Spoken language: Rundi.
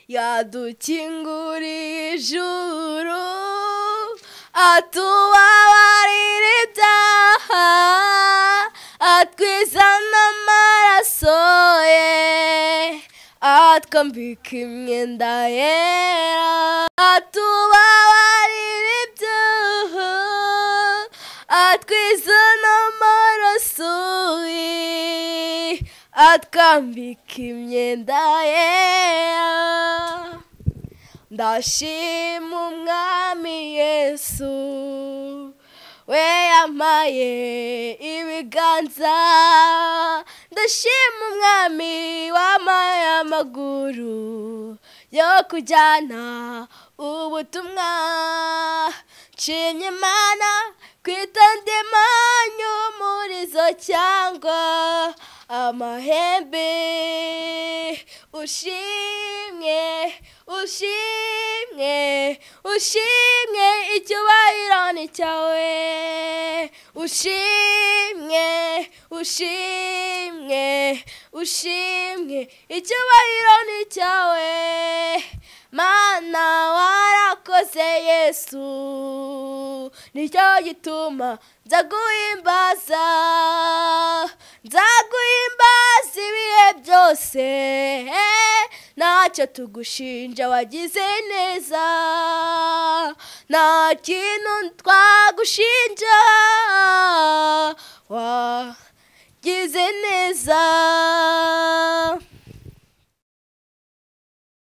Yadukinguriye ijuru, atubabarira ibyaha, atwizana amaraso ye, atwambika imyenda yera, atubabarira ibyaha, atwizana amaraso ye, atwambika imyenda yera. Ndashima Umwami Yesu, we yampaye ibiganza, ndashima Umwami wampaye amaguru yo kujyana ubutumwa. Nshimye Imana kwitandema nyumurizo cyangwa amahembe. Ushimwe, ushimwe, ushimwe, icyubahiro ni cyawe. Ushimwe, ushimwe, ushimwe, icyubahiro ni cyawe. Mana warakoze Yesu, nicyo gituma nzaguhimbaza, nzaguhimbaza ibihe byose. Ntacyo tugushinja wagize neza, nta kintu twagushinja wagize neza.